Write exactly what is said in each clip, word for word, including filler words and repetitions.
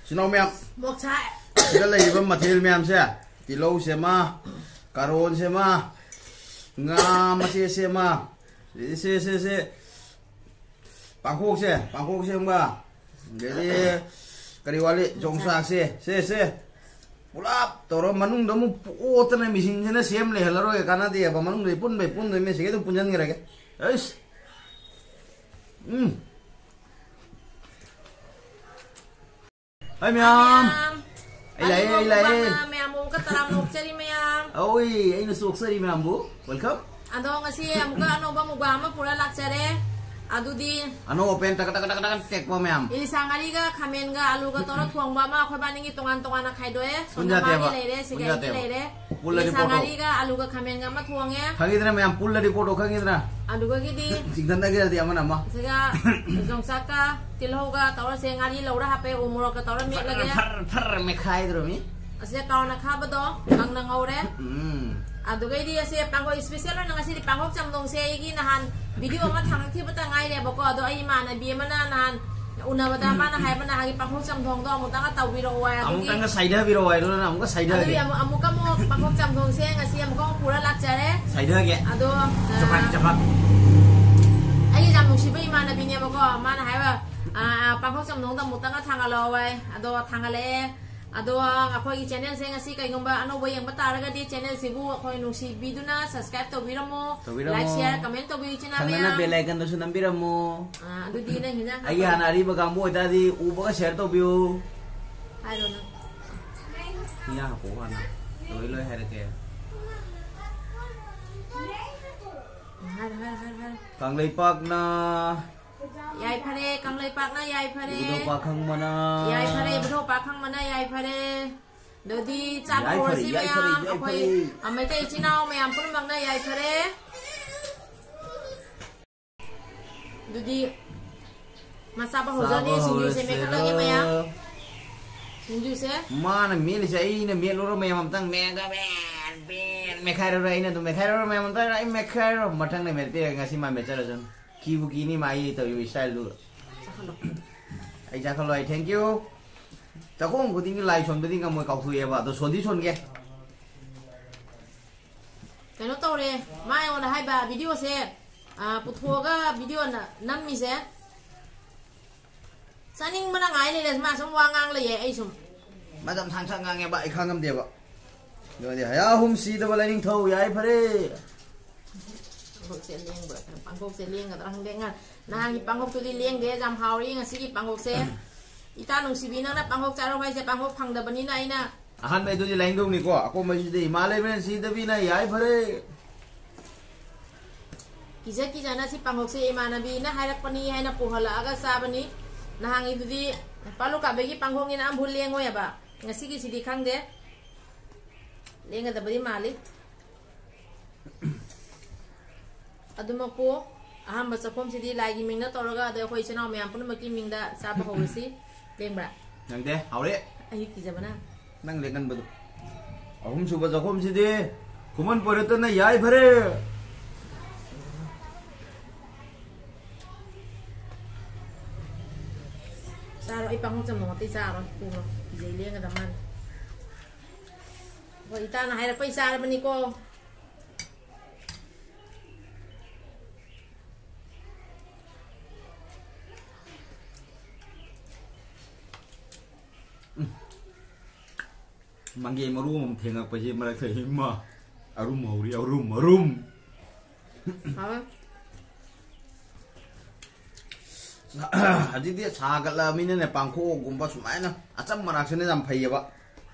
ꯏꯆꯤꯟ ꯏꯅꯥꯎ ꯃꯌꯥꯝ, ꯃꯣꯛꯁꯥꯏ꯫ ꯁꯤꯗ ꯂꯩꯔꯤꯕ ꯃꯊꯦꯜ ꯃꯌꯥꯝꯁꯦ, ꯇꯤꯜꯍꯧ ꯁꯦꯝꯃ, ꯀꯥꯔꯣꯟ ꯁꯦꯝꯃ, ꯉꯥ ꯃꯆꯦꯠ ꯁꯦꯝꯃ, ꯁꯦ, ꯁꯦ, ꯁꯦ, ꯄꯥꯡꯈꯣꯛꯁꯦ, ꯄꯥꯡꯈꯣꯛ ꯁꯦꯝꯕ, ꯑꯗꯩꯗꯤ ꯀꯔꯤ ꯋꯥꯠꯂꯤ? ꯌꯣꯡꯆꯥꯛꯁꯦ, ꯁꯦ, ꯁꯦ, ꯄꯨꯂꯞ ꯇꯧꯔ ꯃꯅꯨꯡꯗ ꯑꯃꯨꯛ ꯑꯣꯠꯇꯅ ꯃꯦꯆꯤꯟꯁꯤꯅ ꯁꯦꯝ ꯂꯩꯍꯜꯂꯔꯣꯏꯒꯦ, ꯀꯥꯟꯅꯗꯦꯕ꯫ ꯃꯅꯨꯡꯗ ꯄꯨꯟꯕꯩ ꯄꯨꯟꯕꯩ ꯃꯦꯆꯤꯟꯒ ꯑꯗꯨꯝ ꯄꯨꯟꯁꯤꯟꯈ꯭ꯔꯒꯦ꯫ ꯑꯩꯁ꯫ ꯎꯝ꯫ ꯍꯥꯏ ꯃꯌꯥꯝ꯫ ꯃꯌꯥꯝ꯫ ꯑꯩ ꯂꯥꯛꯑꯦ, ꯑꯩ ꯂꯥꯛꯑꯦ꯫ ꯃꯌꯥꯝꯕꯨ ꯑꯃꯨꯛꯀ ꯇꯔꯥꯝꯅ ꯑꯣꯛꯆꯔꯤ ꯃꯌꯥꯝ꯫ ꯑꯧꯏ, ꯑꯩꯅꯁꯨ ꯑꯣꯛꯆꯔꯤ ꯃꯌꯥꯝꯕꯨ꯫ Welcome꯫ ꯑꯗꯣ ꯉꯁꯤ ꯑꯃꯨꯛꯀ ꯑꯅꯧꯕ mukbang ꯑꯃ ꯄꯨꯔ ꯂꯥꯛꯆꯔꯦ꯫ ꯑꯗꯨꯗꯤ ꯑꯅꯧꯕ ꯄꯦꯟ ꯇꯛ ꯇꯛ ꯇꯛ ꯇꯛ ꯇꯦꯛꯄ ꯃꯌꯥꯝ꯫ ꯏꯂꯤꯁꯥ ꯉꯥꯔꯤꯒ ꯈꯥꯃꯦꯟꯒ ꯑꯂꯨꯒ ꯇꯧꯔ ꯊꯣꯡꯕ ꯑꯃ ꯑꯩꯈꯣꯏ ꯕꯥꯅꯤꯒꯤ ꯇꯣꯉꯥꯟ ꯇꯣꯉꯥꯟꯅ ꯈꯥꯏꯗꯣꯛꯑꯦ꯫ ꯁꯣꯝꯗ ꯄꯨꯟꯖꯥꯇꯦꯕ꯫ ꯃꯥꯒꯤ ꯂꯩꯔꯦ, ꯁꯤꯗ ꯑꯩꯒꯤ ꯄꯨꯟꯖꯥꯇꯦꯕ꯫ ꯂꯩꯔꯦ꯫ ꯄꯨꯜꯂꯗꯤ ꯏꯂꯤꯁꯥ ꯄꯣꯠꯇꯣ꯫ ꯉꯥꯔꯤꯒ ꯑꯂꯨꯒ ꯈꯥꯃꯦꯟꯒ ꯑꯃ ꯊꯣꯡꯉꯦ꯫ ꯈꯪꯉꯤꯗꯅ ꯃꯌꯥꯝ, ꯄꯨꯜꯂꯗꯤ ꯄꯣꯠꯇꯣ ꯈꯪꯉꯤꯗꯅ꯫ ꯑꯗꯨꯒꯗꯤ ꯆꯤꯡꯊꯅꯈꯤꯔꯗꯤ ꯑꯃꯅ ꯑꯃ꯫ ꯁꯤꯒ ꯌꯣꯡꯆꯥꯛꯀ ꯇꯤꯜꯍꯧꯒ ꯇꯧꯔ ꯁꯦ ꯉꯥꯔꯤ ꯂꯧꯔ ꯍꯥꯞꯄꯦ, ꯎ ꯃꯣꯔꯣꯛꯀ ꯇꯧꯔ ꯃꯦꯠꯂꯒꯦ꯫ ꯐꯔ, ꯐꯔ, ꯐꯔ ꯃꯦꯠꯈꯥꯏꯗ꯭ꯔꯣꯃꯤ꯫ ꯑꯁꯤꯗ ꯀꯥꯔꯣꯟ ꯑꯈꯥꯕꯗꯣ ꯀꯪꯅ ꯉꯧꯔꯦ꯫ ꯎꯝ꯫ ꯑꯗꯨꯒꯩꯗꯤ ꯑꯁꯤ ꯄꯥꯡꯈꯣꯛ special ꯑꯣꯏꯅ ꯉꯁꯤꯗꯤ ꯄꯥꯡꯈꯣꯛ ꯆꯝꯊꯣꯡꯁꯦ ꯑꯩꯒꯤ ꯅꯍꯥꯟ video ꯑꯃ ꯊꯥꯒꯠꯈꯤꯕꯇ ꯉꯥꯏꯔꯦꯕꯀꯣ꯫ ꯑꯗꯣ ꯑꯩ ꯏꯃꯥꯟꯅꯕꯤ ꯑꯃꯅ ꯅꯍꯥꯟ ꯎꯅꯕꯗ ꯃꯥꯅ ꯍꯥꯏꯕ ꯅꯍꯥꯟꯒꯤ ꯄꯥꯡꯈꯣꯛ ꯆꯝꯊꯣꯡꯗꯣ ꯑꯃꯨꯛꯇꯪꯒ ꯇꯧꯕꯤꯔꯛꯑꯣ ꯍꯥꯏ꯫ ꯑꯗꯨꯒꯤ ꯑꯃꯨꯛꯇꯪꯒ ꯁꯥꯏꯊꯕꯤꯔꯛꯑꯣ ꯍꯥꯏꯗꯨꯅ ꯑꯃꯨꯛꯀ ꯁꯥꯏꯊꯒꯦ꯫ ꯑꯗꯨꯒꯤ ꯑꯃꯨꯛ, ꯑꯃꯨꯛꯀ ꯑꯃꯨꯛ ꯄꯥꯡꯈꯣꯛ ꯆꯝꯊꯣꯡꯁꯦ ꯉꯁꯤ ꯑꯃꯨꯛꯀ ꯑꯃꯨꯛ ꯄꯨꯔ ꯂꯥꯛꯆꯔꯦ꯫ ꯁꯥꯏꯊꯒꯦ꯫ ꯑꯗꯣ, ꯑ, ꯆꯄꯥꯛ, ꯆꯄꯥꯛ꯫ ꯑꯩꯒꯤ ꯌꯥꯝ ꯅꯨꯡꯁꯤꯕ ꯏꯃꯥꯟꯅꯕꯤꯅꯦꯕꯀꯣ꯫ ꯃꯥꯅ ꯍꯥꯏꯕ, ꯑ, ꯑ, ꯄꯥꯡꯈꯣꯛ ꯆꯝꯊꯣꯡꯗꯣ ꯑꯃꯨꯛꯇꯪꯒ ꯊꯥꯡꯒꯠꯂꯛꯑꯣ ꯍꯥꯏ꯫ ꯑꯗꯣ ꯊꯥꯡꯒꯠꯂꯛꯑꯦ꯫ ꯑꯗꯣ ꯑꯩꯈꯣꯏꯒꯤ channelꯁꯦ ꯉꯁꯤ ꯀꯩꯒꯨꯝꯕ ꯑꯅꯧꯕ ꯌꯦꯡꯕ ꯇꯥꯔꯒꯗꯤ channelꯁꯤꯕꯨ ꯑꯩꯈꯣꯏ ꯅꯨꯡꯁꯤꯕꯤꯗꯨꯅ subscribe ꯇꯧꯕꯤꯔꯝꯃꯣ꯫ ꯇꯧꯕꯤꯔꯝꯃꯣ꯫ Like, share, comment ꯇꯧꯕꯤꯌꯨ ꯏꯆꯤꯟ ꯏꯅꯥꯎ ꯊꯪꯅꯅ ꯃꯌꯥꯝ꯫ Bell iconꯗꯨꯁꯨ ꯅꯝꯕꯤꯔꯝꯃꯣ꯫ ꯑꯥ, ꯑꯗꯨꯗꯤ ꯅꯪ ꯍꯤꯟꯖꯥꯡ ꯑꯩꯒꯤ ꯍꯥꯞꯄꯗꯣ ꯍꯥꯟꯅ ꯑꯔꯤꯕ ꯀꯥꯡꯕꯨ ꯑꯣꯏꯇꯥꯔꯗꯤ ꯎꯕꯒ share ꯇꯧꯕꯤꯌꯨ꯫ ꯍꯥꯏꯔꯣ ꯅꯪ꯫ ꯍꯤꯟꯖꯥꯡ ꯍꯥꯞꯄꯛꯑꯣ ꯍꯥꯟꯅ꯫ ꯂꯣꯏ ꯂꯣꯏ ꯍꯥꯏꯔꯛꯀꯦ꯫ ꯍꯥꯏꯔꯣ, ꯍꯥꯏꯔꯣ, ꯍꯥꯏꯔꯣ, ꯍꯥꯏꯔꯣ꯫ ꯀꯪꯂꯩꯄꯥꯛꯅ ꯌꯥꯏꯐꯔꯦ, ꯀꯪꯂꯩꯄꯥꯛꯅ ꯌꯥꯏꯐꯔꯦ꯫ ꯏꯕꯨꯙꯧ ꯄꯥꯈꯪꯕꯅ ꯌꯥꯏꯐꯔꯦ, ꯏꯕꯨꯙꯧ ꯄꯥꯈꯪꯕꯅ ꯌꯥꯏꯐꯔꯦ꯫ ꯑꯗꯨꯗꯤ ꯆꯥꯕ ꯌꯥꯏꯐꯔꯦ, ꯍꯧꯔꯁꯤ ꯌꯥꯏꯐꯔꯦ, ꯃꯌꯥꯝ꯫ ꯌꯥꯏꯐꯔꯦ꯫ ꯑꯩꯈꯣꯏ ꯃꯩꯇꯩ ꯏꯆꯤꯟ ꯏꯅꯥꯎ ꯃꯌꯥꯝ ꯄꯨꯝꯅꯃꯛꯅ ꯌꯥꯏꯐꯔꯦ꯫ ꯑꯗꯨꯗꯤ ꯃꯥ ꯆꯥꯕ ꯍꯧꯖꯔꯅꯤ꯫ ꯆꯥꯕ ꯁꯤꯡꯖꯨꯁꯦ ꯍꯧꯔꯁꯤꯔꯣ? ꯃꯦꯠꯈꯠꯂꯒꯦ ꯃꯌꯥꯝ꯫ ꯁꯤꯡꯖꯨꯁꯦ꯫ ꯃꯥꯅ ꯃꯦꯠꯂꯤꯁꯦ ꯑꯩꯅ ꯃꯦꯠꯂꯨꯔ ꯃꯌꯥꯝ ꯑꯝꯇꯪ ꯃꯦꯠꯂꯒ ꯃꯦꯠ, ꯃꯦꯠ, ꯃꯦꯠꯈꯥꯏꯔꯨꯔ ꯑꯩꯅ ꯑꯗꯨꯝ ꯃꯦꯠꯈꯥꯏꯔꯨꯔ ꯃꯌꯥꯝ ꯑꯝꯇ ꯑꯩ ꯃꯦꯠꯈꯥꯏꯔꯨꯔ ꯃꯊꯪꯗ ꯃꯦꯠꯄꯤꯔꯒꯦ꯫ ꯉꯁꯤ ꯃꯥ ꯃꯦꯠꯆꯔꯁꯅꯨ꯫ ꯀꯤꯕꯨ ꯀꯤꯅꯤ ꯃꯥ ꯑꯩ ꯇꯧꯔꯤꯕ styleꯗꯨ꯫ ꯆꯥꯈꯠꯂꯣ꯫ ꯑꯩ ꯆꯥꯈꯠꯂꯣ, ꯑꯩ thank you꯫ ꯆꯥꯛꯈꯣꯝ ꯈꯨꯗꯤꯡꯒꯤ ꯂꯥꯏ ꯁꯣꯟꯕꯗꯤ ꯉꯝꯃꯣꯏ, ꯀꯥꯎꯊꯣꯛꯑꯦꯕ꯫ ꯑꯗꯣ ꯁꯣꯟꯗꯤ ꯁꯣꯟꯒꯦ꯫ ꯀꯩꯅꯣ ꯇꯧꯔꯦ, ꯃꯥ ꯑꯩꯉꯣꯟꯗ ꯍꯥꯏꯕ ꯚꯤꯗꯤꯑꯣꯁꯦ, ꯑ, ꯄꯨꯊꯣꯛꯑꯒ ꯚꯤꯗꯤꯑꯣ ꯅ-, ꯅꯝꯃꯤꯁꯦ ꯆꯥꯅꯤꯡꯕꯅ ꯉꯥꯏ ꯂꯩꯔꯦ꯫ ꯃꯥ ꯁꯨꯝ ꯋꯥ ꯉꯥꯡ ꯂꯩꯌꯦ, ꯑꯩ ꯁꯨꯝ꯫ ꯃꯇꯝ ꯁꯥꯡ ꯁꯥꯡ ꯉꯥꯡꯉꯦꯕ, ꯑꯩ ꯈꯥꯡꯉꯝꯗꯦꯕ꯫ ꯑꯗꯨꯗꯤ ꯍꯌꯥ ꯑꯍꯨꯝ ꯁꯤꯗꯕ ꯂꯥꯏꯅꯤꯡꯊꯧ ꯌꯥꯏꯐꯔꯦ꯫ ꯄꯥꯡꯈꯣꯛꯁꯦ ꯂꯦꯡꯕ꯭ꯔꯥ? ꯄꯥꯡꯈꯣꯛꯁꯦ ꯂꯦꯡꯒꯗ꯭ꯔꯥ ꯈꯪꯗꯦ꯫ ꯉ-, ꯅꯍꯥꯟꯒꯤ ꯄꯥꯡꯈꯣꯛꯇꯨꯗꯤ ꯂꯦꯡꯗꯦ, ꯌꯥꯝ ꯍꯥꯎꯔꯤ ꯉꯁꯤꯒꯤ ꯄꯥꯡꯈꯣꯛꯁꯦ꯫ ꯏꯇꯥ ꯅꯨꯡꯁꯤꯕꯤ, ꯅꯪꯅ ꯄꯥꯡꯈꯣꯛ ꯆꯥꯔꯣ ꯍꯥꯏꯁꯦ, ꯄꯥꯡꯈꯣꯛ ꯐꯪꯗꯕꯅꯤꯅ ꯑꯩꯅ ꯑꯍꯥꯟꯕꯩꯗꯨꯗꯤ ꯂꯥꯏꯅꯤꯡꯊꯧꯅꯤꯀꯣ, ꯑꯀꯣꯟꯕꯩꯁꯤꯗꯤ ꯏꯃꯥ ꯂꯩꯃꯔꯦꯟ ꯁꯤꯗꯕꯤꯅ ꯌꯥꯏꯐꯔꯦ꯫ ꯀꯤꯖ ꯀꯤꯖꯅ ꯁꯤ ꯄꯥꯡꯈꯣꯛꯁꯦ ꯏꯃꯥꯟꯅꯕꯤꯅ ꯍꯥꯏꯔꯛꯄꯅꯤ ꯍꯥꯏꯅ ꯄꯨꯍꯜꯂꯛꯑꯒ ꯆꯥꯕꯅꯤ꯫ ꯅꯍꯥꯟꯒꯤꯗꯨꯗꯤ ꯄꯥꯂꯨ ꯀꯥꯕꯤꯒꯤ ꯄꯥꯡꯈꯣꯛꯅꯤꯅ ꯑꯝꯐꯥꯎ ꯂꯦꯡꯉꯣꯏꯕ꯫ ꯉꯁꯤꯒꯤꯁꯤꯗꯤ ꯈꯪꯗꯦ꯫ ꯂꯦꯡꯒꯗꯕꯗꯤ ꯃꯥꯜꯂꯤ꯫ ꯑꯗꯨꯃꯛꯄꯨ ꯑꯍꯥꯟꯕ ꯆꯥꯛꯈꯨꯝꯁꯤꯗꯤ ꯂꯥꯏꯒꯤ ꯃꯤꯡꯅ ꯇꯧꯔꯒ, ꯑꯗꯣ ꯑꯩꯈꯣꯏ ꯏꯆꯤꯟ ꯏꯅꯥꯎ ꯃꯌꯥꯝ ꯄꯨꯝꯅꯃꯛꯀꯤ ꯃꯤꯡꯗ ꯆꯥꯕ ꯍꯧꯔꯁꯤ꯫ ꯂꯦꯡꯕ꯭ꯔꯥ? ꯅꯪꯗꯦ, ꯍꯥꯎꯔꯦ꯫ ꯑꯩ ꯀꯤꯖꯕꯅ꯫ ꯅꯪ ꯂꯦꯡꯒꯟꯕꯗꯣ꯫ ꯑꯍꯨꯝꯁꯨꯕ ꯆꯥꯛꯈꯨꯝꯁꯤꯗꯤ ꯈꯨꯃꯟ ꯄꯣꯏꯔꯠꯇꯅ ꯌꯥꯏꯐꯔꯦ꯫ ꯆꯥꯔꯣ, ꯑꯩ ꯄꯥꯡꯈꯣꯛ ꯆꯝꯅ ꯉꯇꯩ ꯆꯥꯔꯣꯏ꯫ ꯄꯨꯔꯣ, ꯀꯤꯖꯩ ꯂꯦꯡꯒꯗꯕ ꯃꯥꯜꯂꯦ꯫ ꯍꯣꯏ, ꯏꯇꯥꯅ ꯍꯥꯏꯔꯛꯄꯩ ꯆꯥꯔꯕꯅꯤꯀꯣ꯫ ꯃꯪꯒꯦ ꯃꯔꯨ ꯑꯃꯃꯝ ꯊꯦꯡꯉꯛꯄꯁꯤ ꯃꯔꯛꯇ, ꯏꯃꯥ, ꯑꯔꯨꯝ ꯍꯧꯔꯤ, ꯑꯔꯨꯝ, ꯑꯔꯨꯝ꯫ ꯍꯥꯎꯋꯦ꯫ ꯍꯧꯖꯤꯛꯇꯤ ꯁꯥꯒꯠꯂꯛꯑꯃꯤꯅꯅꯦ, ꯄꯥꯡꯈꯣꯛꯒꯨꯝꯕ ꯁꯨꯃꯥꯏꯅ ꯑꯆꯝꯕ ꯃꯔꯛꯁꯤꯅ ꯌꯥꯝ ꯐꯩꯌꯦꯕ꯫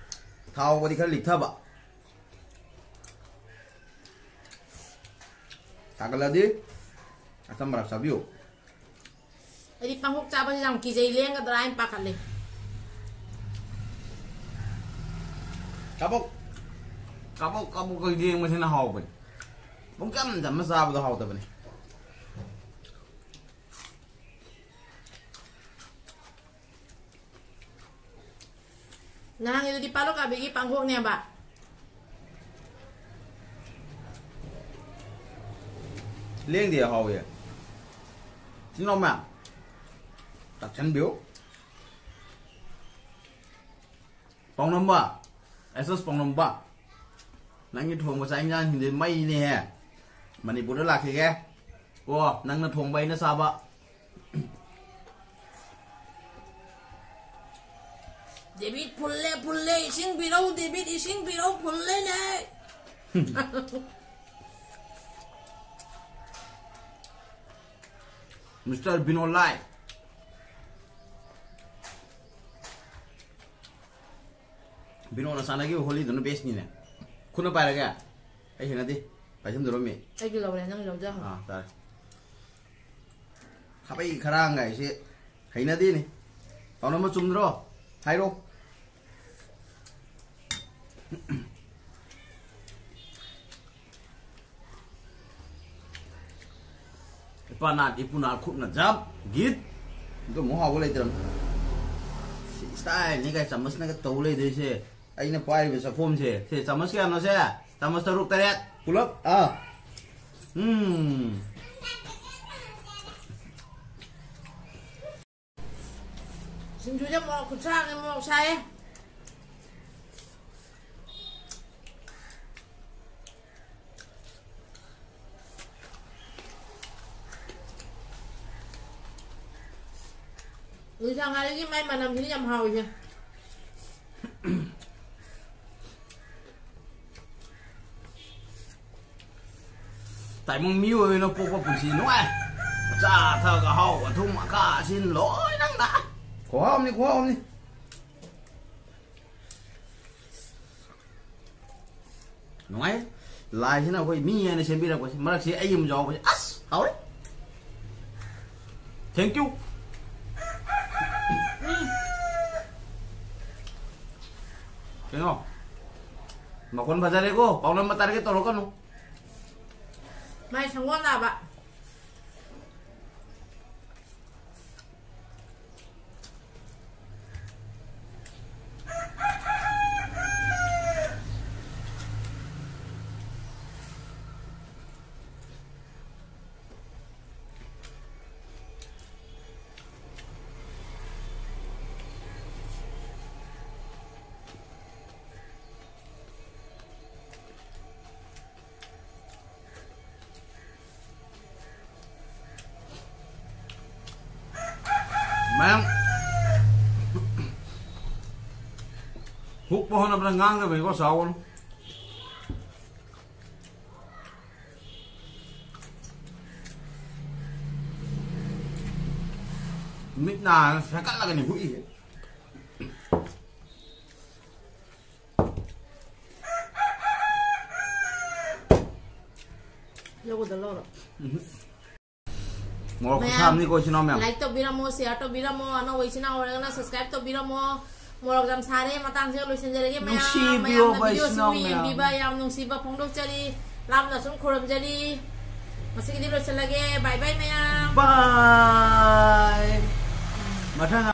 ꯊꯥꯎꯒꯗꯤ ꯈꯔ ꯂꯤꯛꯊꯕ꯫ ꯁꯥꯒꯠꯂꯗꯤ ꯑꯆꯝ ꯃꯔꯛ ꯆꯥꯕꯤꯌꯨ꯫ ꯑꯩꯗꯤ ꯄꯥꯡꯈꯣꯛ ꯆꯥꯕꯁꯦ ꯌꯥꯝ ꯀꯤꯖꯩ, ꯂꯦꯡꯒꯗ꯭ꯔꯥ ꯍꯥꯏꯅ ꯄꯥꯈꯠꯂꯦ꯫ ꯀꯥꯕꯣꯛ, ꯀꯥꯕꯣꯛ, ꯀꯥꯕꯣꯛꯀ ꯂꯦꯡꯕꯁꯤꯅ ꯍꯥꯎꯕꯅꯤ꯫ ꯄꯨꯡꯆꯝ ꯆꯝꯃ ꯆꯥꯕꯗꯣ ꯍꯥꯎꯇꯕꯅꯤ꯫ ꯅꯍꯥꯟꯒꯤꯗꯨꯗꯤ ꯄꯥꯂꯣ ꯀꯥꯕꯤꯒꯤ ꯄꯥꯡꯈꯣꯛꯅꯦꯕ꯫ ꯂꯦꯡꯗꯦ, ꯍꯥꯎꯋꯦ꯫ ꯏꯆꯤꯟ ꯏꯅꯥꯎ ꯃꯌꯥꯝ, ꯆꯥꯛꯁꯟꯕꯤꯌꯨ꯫ ꯄꯥꯎꯅꯝꯕ, ꯑꯦꯁ ꯑꯦꯁ ꯄꯥꯎꯅꯝꯕ, ꯅꯪꯒꯤ ꯊꯣꯡꯕ ꯆꯥꯛ ꯏꯟꯖꯥꯡꯁꯤꯡꯗꯤ ꯃꯩꯅꯦꯍꯦ꯫ ꯃꯅꯤꯄꯨꯔꯗ ꯂꯥꯛꯈꯤꯒꯦ꯫ ꯀꯣ, ꯅꯪꯅ ꯊꯣꯡꯕ ꯑꯩꯅ ꯆꯥꯕ꯫ ꯗꯦꯕꯤꯠ ꯐꯨꯜꯂꯦ, ꯐꯨꯜꯂꯦ, ꯏꯁꯤꯡ ꯄꯤꯔꯧ, ꯗꯦꯕꯤꯠ, ꯏꯁꯤꯡ ꯄꯤꯔꯧ, ꯐꯨꯜꯂꯦꯅꯦ꯫ ꯃꯤꯁꯇꯔ ꯕꯤꯅꯣ ꯂꯥꯏ꯫ ꯕꯤꯅꯣꯅ ꯁꯥꯟꯅꯈꯤꯕ ꯍꯣꯂꯤꯗꯨꯅ ꯕꯦꯁꯅꯤꯅꯦ꯫ ꯈꯨꯠꯅ ꯄꯥꯏꯔꯒꯦ꯫ ꯑꯩ ꯍꯩꯅꯗꯦ꯫ ꯄꯥꯏꯁꯟꯗꯣꯔꯝꯃꯤ꯫ ꯑꯩꯒꯤ ꯂꯧꯔꯦ, ꯅꯪꯒꯤ ꯂꯧꯖꯍꯧ꯫ ꯑꯥ, ꯇꯥꯔꯦ꯫ ꯈꯥꯕꯩ ꯈꯔꯥꯡꯒꯥꯏꯁꯦ ꯍꯩꯅꯗꯦꯅꯦ꯫ ꯄꯥꯎꯅꯝꯕ ꯆꯨꯝꯗ꯭ꯔꯣ? ꯍꯥꯏꯔꯣ꯫ ꯏꯄꯥ ꯅꯥꯠ, ꯏꯄꯨ ꯅꯥꯠ, ꯈꯨꯠꯅ ꯖꯞ, ꯒꯤꯠ꯫ ꯑꯗꯨ ꯑꯃꯨꯛ ꯍꯥꯎꯕ ꯂꯩꯇ꯭ꯔꯕꯅꯤ꯫ ꯁꯤ ꯁ꯭ꯇꯥꯏꯜꯅꯤ ꯀꯥꯏ ꯆꯥꯃꯁꯅꯒ ꯇꯧ ꯂꯩꯗꯣꯏꯁꯦ꯫ ꯑꯩꯅ ꯄꯥꯏꯔꯤꯕ ꯆꯐꯣꯝꯁꯦ꯫ ꯁꯦ, ꯆꯥꯃꯁ ꯀꯌꯥꯅꯣ ꯁꯦ? ꯆꯥꯃꯁ ꯇꯔꯨꯛ, ꯇꯔꯦꯠ꯫ ꯄꯨꯂꯞ꯫ ꯑꯥ꯫ ꯎꯝ꯫ ꯁꯤꯡꯖꯨꯁꯦ ꯃꯣꯔꯣꯛ ꯈꯨꯠꯁꯥꯅꯦ, ꯃꯣꯔꯣꯛ ꯁꯥꯏꯌꯦ꯫ ꯂꯨꯖꯥ ꯉꯥꯔꯤꯒꯤ ꯃꯥꯏ ꯃꯅꯝꯁꯤꯅ ꯌꯥꯝ ꯍꯥꯎꯔꯤꯁꯦ꯫ ꯇꯥꯏꯕꯪ ꯃꯤꯑꯣꯏ ꯑꯣꯏꯅ ꯄꯣꯛꯄ ꯄꯨꯟꯁꯤ ꯅꯨꯡꯉꯥꯏ꯫ ꯑꯆꯥ ꯑꯊꯛ, ꯑꯍꯥꯎ ꯑꯊꯨꯝ, ꯑꯀꯥ ꯑꯁꯤꯟ ꯂꯣꯏꯅ ꯅꯥꯏ꯫ ꯈꯨꯍꯥꯎ ꯑꯃꯅꯤ, ꯈꯨꯍꯥꯎ ꯑꯃꯅꯤ꯫ ꯅꯨꯡꯉꯥꯏ꯫ ꯂꯥꯏꯁꯤꯅ ꯑꯩꯈꯣꯏ ꯃꯤ ꯍꯥꯏꯅ ꯁꯦꯝꯕꯤꯔꯛꯄꯁꯦ, ꯃꯔꯛꯁꯤ ꯑꯩ ꯑꯃ ꯌꯥꯎꯕꯁꯦ, ꯑꯁ, ꯍꯥꯎꯔꯦ꯫ Thank you꯫ ꯎꯝ꯫ ꯀꯩꯅꯣ? ꯃꯈꯣꯟ ꯐꯖꯔꯦꯀꯣ? ꯄꯥꯎꯅꯝꯕ ꯇꯥꯔꯒꯦꯠ ꯇꯧꯔꯛꯀꯅꯨ꯫ ꯃꯥꯏ ꯁꯪꯒꯣꯜ ꯂꯥꯕ꯫ ꯃꯌꯥꯝ ꯍꯨꯛꯄ ꯍꯣꯠꯅꯕꯗ ꯉꯥꯡꯗꯕꯅꯤꯀꯣ, ꯆꯥꯎꯕꯅꯨ꯫ ꯃꯤꯠ ꯅꯥ ꯁꯦꯀꯠꯂꯒꯅꯤ ꯍꯨꯛꯏꯁꯦ꯫ ꯂꯧꯒꯗ ꯂꯧꯔꯣ꯫ ꯎꯝ꯫ ꯃꯣꯔꯣꯛ ꯃꯌꯥꯝ, ꯈꯨꯁꯥꯝꯅꯤꯀꯣ, ꯏꯆꯤꯟ ꯏꯅꯥꯎ ꯃꯌꯥꯝ꯫ Like ꯇꯧꯕꯤꯔꯝꯃꯣ, share ꯇꯧꯕꯤꯔꯝꯃꯣ, ꯑꯅꯧꯕ ꯏꯆꯤꯟ ꯏꯅꯥꯎ ꯑꯣꯏꯔꯒꯅ subscribe ꯇꯧꯕꯤꯔꯝꯃꯣ꯫ ꯃꯣꯔꯣꯛ ꯌꯥꯝ ꯁꯥꯔꯦ, ꯃꯇꯥꯡꯁꯤꯒ ꯂꯣꯏꯁꯤꯟꯖꯔꯒꯦ ꯃꯌꯥꯝ꯫ ꯅꯨꯡꯁꯤꯕꯤꯌꯣ, ꯃꯌꯥꯝꯅ ꯚꯥꯏ, video ꯏꯆꯤꯟ ꯁꯤꯕꯨ ꯏꯅꯥꯎ ꯃꯌꯥꯝ꯫ ꯌꯦꯡꯕꯤꯕ ꯌꯥꯝ ꯅꯨꯡꯁꯤꯕ ꯐꯣꯡꯗꯣꯛꯆꯔꯤ, ꯂꯥꯞꯅ ꯁꯨꯝ ꯈꯨꯔꯨꯝꯖꯔꯤ꯫ ꯉꯁꯤꯒꯤꯗꯤ ꯂꯣꯏꯁꯤꯜꯂꯒꯦ꯫ Bye bye ꯃꯌꯥꯝ꯫ Bye꯫ ꯃꯊꯪ